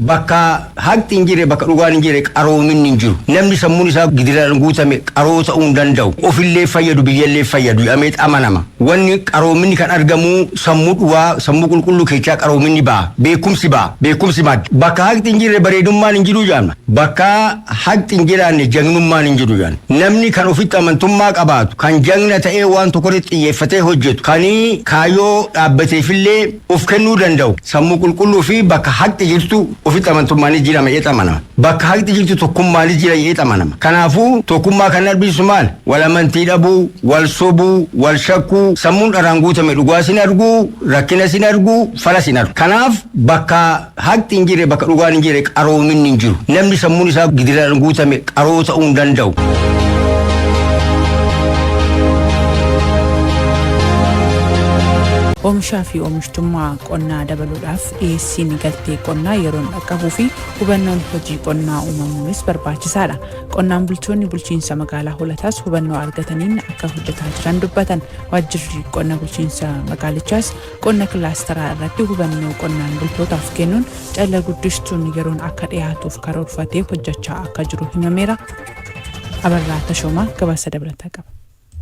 Bakka haqni hin jirre, bakka dhugaan hin jirre, qaroominni hin jiru. Namni sammuun isaa gidiraan guutame qaroo ta'uu hin danda'u. Ofillee fayyadu, biyyallee fayyadu jedhamee amanama. Wanni qaroominni kan argamu sammuu dhugaa, sammuu qulqulluu keessaa qaroominni ba'a. Beekumsi ba'a. Beekumsi madda. Bakka haqni hin jirre bareedummaan hin jiru jedhama. Bakka haqni hin jiraanne jagnummaan hin jiru jedhama. Namni kan ofitti amantummaa qabaatu, kan jagna ta'ee waan tokkorratti xiyyeeffatee hojjetu, kan kaayyoo dhaabbateefillee of kennuu danda'u, sammuu qulqulluu fi bakka haqni jirtu ofitti amantummaanis jira jedhee amanama. Bakka haqni jirtu tokkummaanis jira jedhee amanama. Kanaafuu tokkummaa kan argisiisu maal? Wal amantii dhabuu, wal sobuu, wal shakkuu, sammuun dharaan guutame dhugaa sin arguu, rakkina sin arguu, fala sin argu. Kanaaf bakka haqni hin jirre, bakka dhugaan hin jirre, qaroominni hin jiru. Namni sammuun isaa gidiraan guutame qaroo ta'uu hin danda'u. Oomishaa fi oomishtummaa qonnaa dabaluudhaaf dhiyeessiin galtee qonnaa yeroon dhaqqabuu fi hubannoon hojii qonnaa uumamuunis barbaachisaadha. Qonnaan bultoonni bulchiinsa magaalaa Hoolataas hubannoo argataniin akka hojjetaa jiran dubbatan. Waajjirri qonna bulchiinsa magaalichaas qonna kilaasteraa irratti hubannoo qonnaan bultootaaf kennuun calla guddistuun yeroon akka dhiyaatuuf karoorfatee hojjechaa akka jiru himameera. Abarraa Tashoomaa gabaasa dabalataa qaba.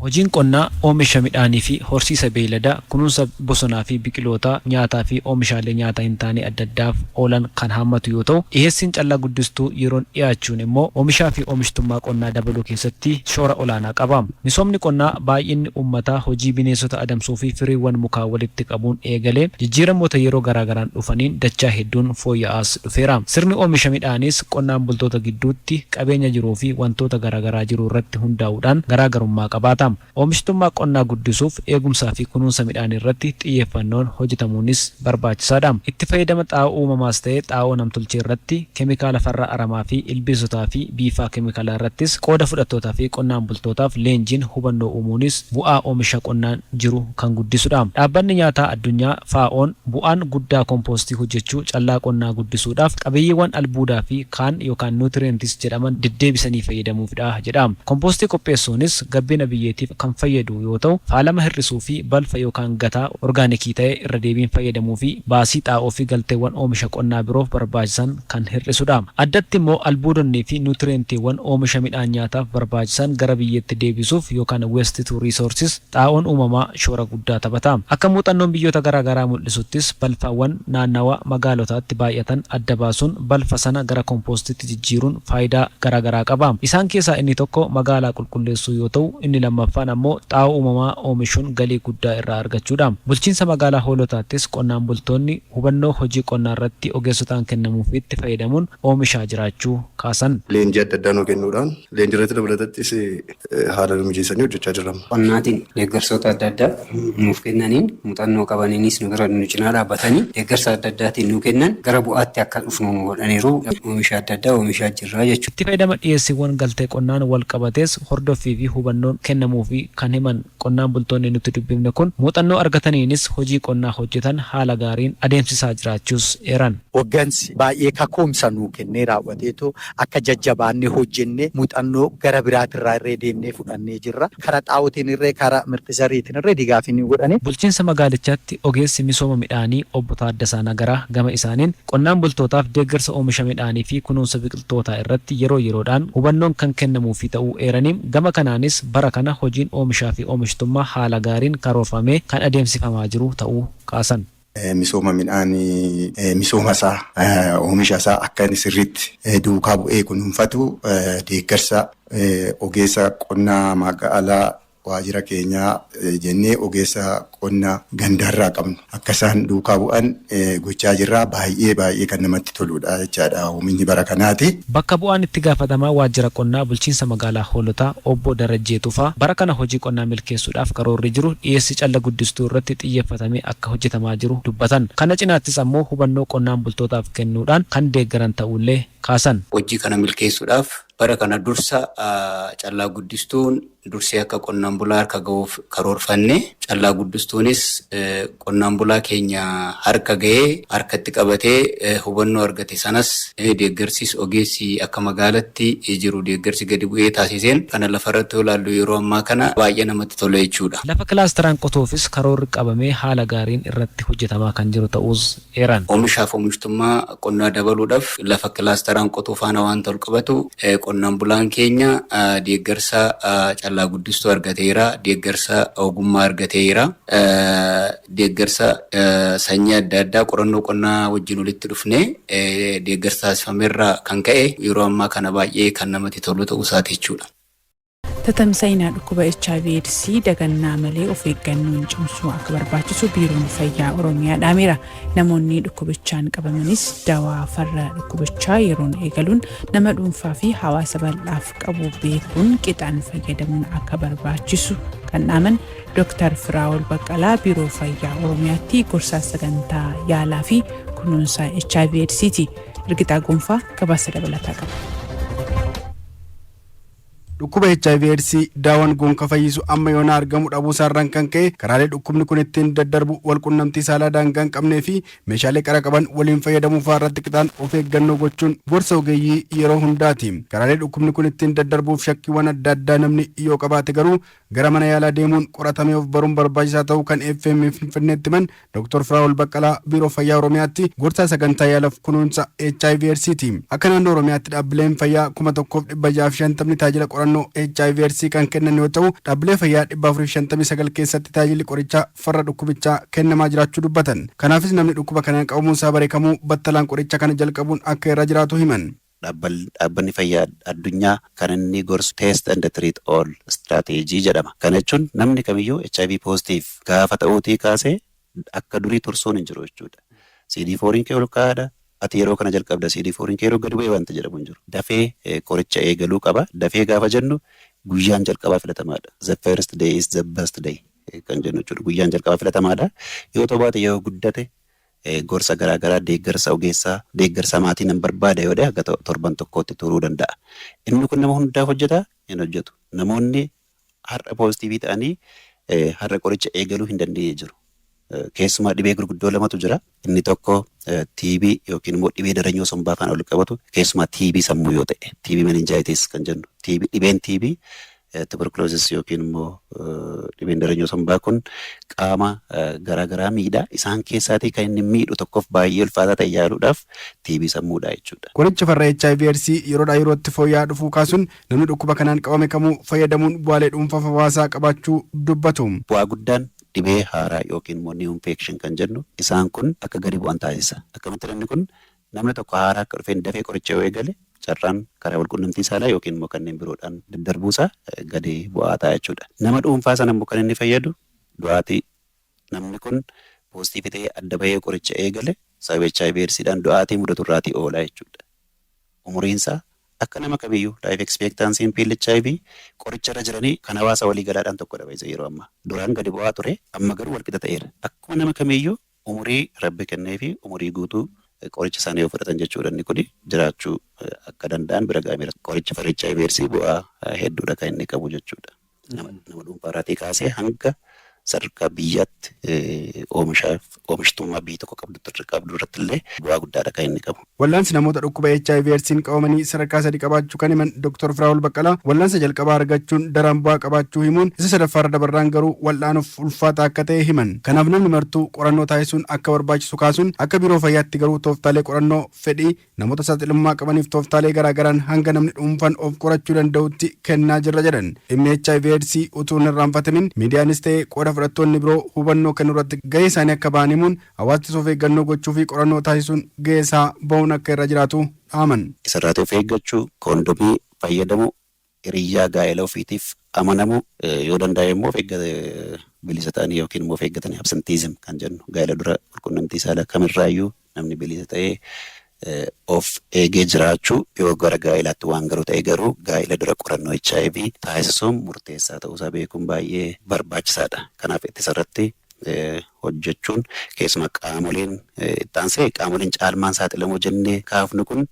Hojiin qonnaa oomisha midhaanii fi horsiisa beeyladaa, kunuunsa bosonaa fi biqilootaa, nyaataa fi oomishaalee nyaataa hin taane adda addaaf oolan kan hammatu yoo ta'u, dhiheessiin callaa guddistuu yeroon dhiyaachuun immoo oomishaa fi oomishtummaa qonnaa dabaluu keessatti shoora olaanaa qaba. Misoomni qonnaa baay'inni uummataa hojii bineensota adamsuu fi firiiwwan mukaa walitti qabuun eegalee jijjiiramoota yeroo garaagaraan dhufaniin dachaa hedduun fooyya'aas dhufeera. Sirni oomisha midhaaniis qonnaan bultoota gidduutti qabeenya jiruu fi wantoota garaagaraa jiru irratti hundaa'uudhaan garaagarummaa qabaata. Oomishtummaa qonnaa guddisuuf eegumsaa fi kunuunsa midhaanii irratti xiyyeeffannoon hojjetamuunis barbaachisaadha. Itti fayyadama xaa'oo uumamaas ta'e xaa'oo namtolchee irratti, keemikaala farra aramaa fi ilbiisotaa fi biifaa keemikaalaa irrattis qooda fudhattootaa fi qonnaan bultootaaf leenjiin hubannoo uumuunis bu'aa oomisha qonnaan jiru kan guddisudha. Dhaabbanni nyaataa addunyaa FAO'n bu'aan guddaa kompoostii hojjechuu callaa qonnaa guddisuudhaaf qabiyyeewwan albuudaa fi kaan yookaan nutrients jedhaman deddeebisanii fayyadamuufidha jedha. Kompoostii qopheessuunis gabbina biyyeetiif kan fayyadu yoo ta'u, faalama hir'isuu fi balfa yookaan gataa orgaanikii ta'e irra deebiin fayyadamuu fi baasii xaa'oo fi galteewwan oomisha qonnaa biroof barbaachisan kan hir'isudha. Addatti immoo albuudonnii fi nutrientiiwwan oomisha midhaan nyaataaf barbaachisan gara biyyeetti deebisuuf yookaan waste to resources xaa'oon uumamaa shoora guddaa taphata. Akka muuxannoon biyyoota garaagaraa mul'isuttis balfaawwan naannawa magaalotaatti baay'atan adda baasuun balfa sana gara kompoostitti jijjiiruun faayidaa garaagaraa qaba. Isaan keessaa inni tokko magaalaa qulqulleessuu yoo ta'u, inni lammaffaan ammoo xaa'oo uumamaa oomishuun galii guddaa irraa argachuudha. Bulchiinsa magaalaa Hoolotaattis qonnaan bultoonni hubannoo hojii qonnaa irratti ogeessotaan kennamuufiitti fayyadamuun oomishaa jiraachuu kaasan. Leenjii adda addaa nuu kennuudhaan leenjii irratti dabalatattis haala nu mijeessanii hojjechaa jirra. Qonnaatiin deeggarsoota adda addaa nuuf kennaniin, muuxannoo qabaniinis nu bira nu cinaa dhaabbatanii deeggarsa adda addaatiin nu kennan gara bu'aatti akka dhufnu nu godhaniiru. Oomisha adda addaa oomishaa jirra jechuudha. Itti fayyadama dhiyeessiiwwan galtee qonnaan wal qabatees hordoffii fi hubannoon kennamuufi kan himan qonnaan bultoonni nuti dubbifne kun, muuxannoo argataniinis hojii qonnaa hojjetan haala gaariin adeemsisaa jiraachuus eeran. Hoggansi baay'ee kaka'umsa nuu kennee raawwateetu akka jajjabaannee hojjennee muuxannoo gara biraatirraa irree deemnee fudhannee jirra. Kara xaa'ootiin irree, kara mirti zariitiin irree digaafii ni godhani. Bulchiinsa magaalichaatti ogeessi misooma midhaanii obbo Taaddasaa Nagaraa gama isaaniin, qonnaan bultootaaf deeggarsa oomisha midhaanii fi kunuunsa biqiltootaa irratti yeroo yeroodhaan hubannoon kan kennamuufii ta'uu eeranii, gama kanaanis bara kana hojiin oomishaa fi oomishtummaa haala gaariin karoorfamee kan adeemsifamaa jiru ta'uu kaasan. Misooma midhaanii, misooma isaa, oomisha isaa akka inni sirriitti duukaa bu'ee kunuunfatu deeggarsa ogeessa qonnaa magaalaa waajjira keenyaa jennee ogeessa qonnaa gandaarraa qabnu akka isaan duukaa bu'an gochaa jirra. Baay'ee baay'ee kan namatti toludha jechaadha oomishni bara kanaati. Bakka bu'aan itti gaafatamaa waajjira qonnaa bulchiinsa magaalaa Hoolotaa obbo Darajjee Tufaa bara kana hojii qonnaa milkeessuudhaaf karoorri jiru dhiyeessii calla guddistuu irratti xiyyeeffatamee akka hojjetamaa jiru dubbatan. Kana cinaattis ammoo hubannoo qonnaan bultootaaf kennuudhaan kan deeggaran ta'uullee kaasan. Hojii kana milkeessuudhaaf Bara kana dursa callaa guddistuun dursee akka qonnaan bulaa harka ga'uuf karoorfanne, callaa guddistuunis qonnaan bulaa keenya harka ga'ee, harkatti qabatee, hubannoo argate sanas deeggarsis ogeessi akka magaalatti jiru deeggarsi gadi bu'ee taasiseen kana lafarratti ilaallu yeroo ammaa kana baay'ee namatti tola jechuudha. Lafa kilaasteraan qotuufis karoorri qabamee haala gaariin irratti hojjetamaa kan jiru ta'us eeran. Oomishaaf oomishtummaa qonnaa dabaluudhaaf lafa kilaasteraan qotuu faana waan wal qabatu, qonnaan bulaan keenya deeggarsa callaa guddistuu argateera, deeggarsa ogummaa argateera, deeggarsa sanyii adda addaa qorannoo qonnaa wajjin walitti dhufnee deeggarsa taasifamerraa kan ka'e yeroo ammaa kana baay'ee kan namatti tolu ta'uu isaati jechuudha. Tatamsa'ina dhukkuba HIV AIDS dagannaa malee of eeggannoon cimsuu akka barbaachisu Biiroon Fayyaa Oromiyaa dhaameera. Namoonni dhukkubichaan qabamanis dawaa farra dhukkubichaa yeroon eegaluun nama dhuunfaa fi hawaasa bal'aaf qabu beekuun qixaan fayyadamuun akka barbaachisu kan dhaaman Dr. Firaa'ol Baqqalaa Biiroo Fayyaa Oromiyaatti gorsaa sagantaa yaalaa fi kunuunsa HIV AIDSiti. Irgitaa Gonfaa gabaasa dabalataa qaba. Dhukkuba HIV AIDS daawwan gonka fayyisu amma yoona argamu dhabuu isaarraan kan ka'e, karaalee dhukkubni kun ittiin daddarbu, walqunnamtii saalaa daangaa hin qabnee fi meeshaalee qara qaban waliin fayyadamuu fa'aa irratti qixaan of eeggannoo gochuun gorsa ogeeyyii yeroo hundaati. Karaalee dhukkubni kun ittiin daddarbuuf shakkiiwwan adda addaa namni yoo qabaate garuu gara mana yaalaa deemuun qoratamee of baruun barbaachisaa ta'uu kan FM Finfinneetti himan Dr. Firaa'ol Baqqalaa Biiroo Fayyaa Oromiyaatti gorsaa sagantaa yaalaaf kunuunsa HIV AIDSiti. Akka naannoo Oromiyaatti dhaabbileen fayyaa 1650 tajaajila qorannoo HIV AIDS kan kennan yoo ta'u, dhaabbilee fayyaa 459 keessatti tajaajilli qorichaa farra dhukkubichaa kennamaa jiraachuu dubbatan. Kanaafis namni dhukkuba kanaan qabamuun isaa bareekamuu battalaan qoricha kana jalqabuun akka irra jiraatu himan. Dhaabbanni Fayyaa Addunyaa kan inni gorsu "test and treat all strategy" jedhama. Kana jechuun namni kamiyyuu HIV positive gaafa ta'uutii kaasee akka durii tursuun hin jiru jechuudha. CD4 kee ol ka'aadha. Ati yeroo kana jalqabda, CD4 kee yeroo gadi bu'ee wanta jedhamu hin jiru. Dafee qoricha eegaluu qaba. Dafee gaafa jennu guyyaan jalqabaa filatamaadha. "The first day is the best day" kan jennu jechuudha. Guyyaan jalqabaa filatamaadha. Yoo ta'u baate, yoo guddate, gorsa garaagaraa, deeggarsa ogeessaa, deeggarsa maatii nan barbaada yoo ta'e, haga torban tokkootti turuu danda'a. Inni kun nama hundaaf hojjetaa? Hin hojjetu. Namoonni har'a positive ta'anii har'a qoricha eegaluu hin dandeenye jiru. Keessumaa dhibee gurguddoo lamatu jira. Inni tokko TB yookiin immoo dhibee daranyoo sombaa faana wal qabatu, keessumaa TB sammuu yoo ta'e, TB meningitis kan jennu, TB, dhibeen TB, tuberculosis yookiin immoo dhibeen daranyoo sombaa kun qaama garaagaraa miidha. Isaan keessaatii kan inni miidhu tokkoof baay'ee ulfaataa ta'e yaaluudhaaf TB sammuudha jechuudha. Qoricha farra HIV AIDS yeroodhaa yerootti fooyya'aa dhufuu kaasuun, namni dhukkuba kanaan qabame kamuu fayyadamuun bu'aalee dhuunfaaf hawaasaa qabaachuu dubbatu. Bu'aa guddaan dhibee haaraa yookiin immoo new infection kan jennu isaan kun akka gadi bu'an taasisa. Akkamitti namni kun, namni tokko haaraa akka dhufeen dafee qoricha yoo eegale, carraan karaa walqunnamtii saalaa yookiin immoo kanneen biroodhaan daddarbuusaa gadi bu'aa ta'a jechuudha. Nama dhuunfaa sana immoo kan inni fayyadu du'aatii namni kun positive ta'ee adda bahee qoricha eegale sababa HIV AIDSidhaan du'aatii mudatu irraatii oola jechuudha. Umuriinsaa akka nama kamiyyuu, life expectancy PLHIV qoricha irra jiranii kan hawaasa walii galaadhaan tokkodha baay'ee yeroo ammaa. Duraan gadi bu'aa ture, amma garuu walqixa ta'eera. Akkuma nama kamiyyuu umurii Rabbi kennee fi umurii guutuu qoricha isaanii yoo fudhatan jechuudha, inni kuni jiraachuu akka danda'an bira ga'ameera. Qoricha farra HIV AIDS bu'aa hedduudha kan inni qabu jechuudha. Nama dhuunfaarraatii kaasee hanga sadarkaa biyyaatti oomishaaf oomishtummaa biyyi tokko qabdu irratti illee bu'aa guddaadha kan inni qabu. Wallaansi namoota dhukkuba HIV AIDSiin qabamanii sadarkaa sadi qabaachuu kan himan Dr. Firaa'ol Baqqalaa, wallaansa jalqabaa argachuun daran bu'aa qabaachuu himuun, isa sadaffaarra dabarraan garuu wal'aanuuf ulfaata akka ta'e himan. Kanaaf namni martuu qorannoo taasisuun akka barbaachisu kaasuun, akka biiroo fayyaatti garuu tooftaalee qorannoo fedhii namoota saaxilummaa qabaniif tooftaalee garaagaraan hanga namni dhuunfaan of qorachuu danda'utti kennaa jirra jedhan. Dhimmi HIV AIDS utuu hin irraanfatamin miidiyaanis ta'e qooda fudhattoonni biroo hubannoo kennuu irratti gahee isaanii akka ba'an himuun, hawaasni of eeggannoo gochuu fi qorannoo taasisuun gahee isaa bahuun akka irra jiraatu dhaaman. Isarraatii of eeggachuu, koondomii fayyadamuu, hiriyyaa gaa'ela ofiitiif amanamuu, yoo danda'e immoo of bilisa ta'anii yookiin immoo of eeggatanii, absenteeism kan jennu, gaa'ela dura walqunnamtii saalaa kamirraayyuu namni bilisa ta'ee of eegee jiraachuu, yoo gara gaa'ilaatti waan garuu ta'e garuu gaa'ila dura qorannoo HIV taasisuun murteessaa ta'uusaa beekuun baay'ee barbaachisaadha. Kanaaf ittisa irratti hojjechuun, keessumaa qaamoleen itti aansee qaamoleen caalmaan saaxilamoo jennee kaafnu kun,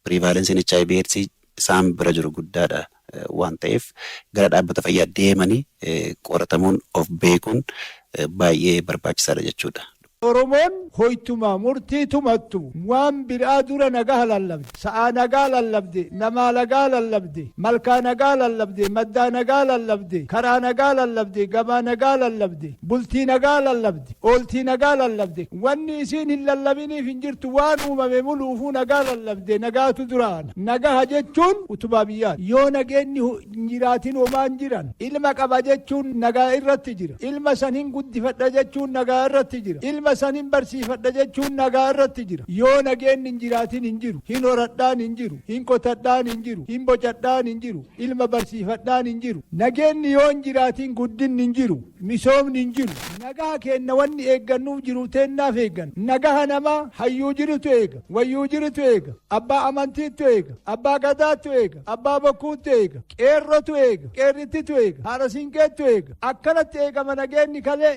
prevalence'n HIV AIDS isaan bira jiru guddaadha waan ta'eef, gara dhaabbata fayyaa deemanii qoratamuun, of beekuun baay'ee barbaachisaadha jechuudha. Oromoon hoytuma murtii tumattu waan biraa dura nagaa lallabde, sa'aa nagaa lallabde, namaa nagaa lallabde, malkaa nagaa lallabde, maddaa nagaa lallabde, karaa nagaa lallabde, gabaa nagaa lallabde, bultii nagaa lallabde, ooltii nagaa lallabde. Wanni isiin hin lallabiniif hin jirtu. Waan uumame muluufuu nagaa lallabde. Nagaatu duraana. Nagaha jechuun utubaa biyyaati. Yoo nageenyi hin jiraatin homaan jiran. Ilma qaba jechuun nagaa irratti jira. Ilma san hin guddifadha jechuun nagaa irratti jira. Ilma san hin barsiifadha jechuun nagaa irratti jira. Yoo nageenyi hin jiraatin hin jiru. Hin horadhaan hin jiru, hin qotadhaan hin jiru, hin bocadhaan hin jiru, ilma barsiifadhaan hin jiru. Nageenyi yoo hin jiraatin guddinni hin jiru, misoomni hin jiru. Nagaa kenna wanni eeggannuuf jiru teennaaf eeggan. Nagaha namaa hayyuu jirutu eega, wayyuu jirutu eega, abbaa amantiitu eega, abbaa gadaatu eega, abbaa bokkuutu eega, qeerrotu eega, qeerrittitu eega, haadha siinqeetu eega. Akkanatti eegama nageenyi kalee.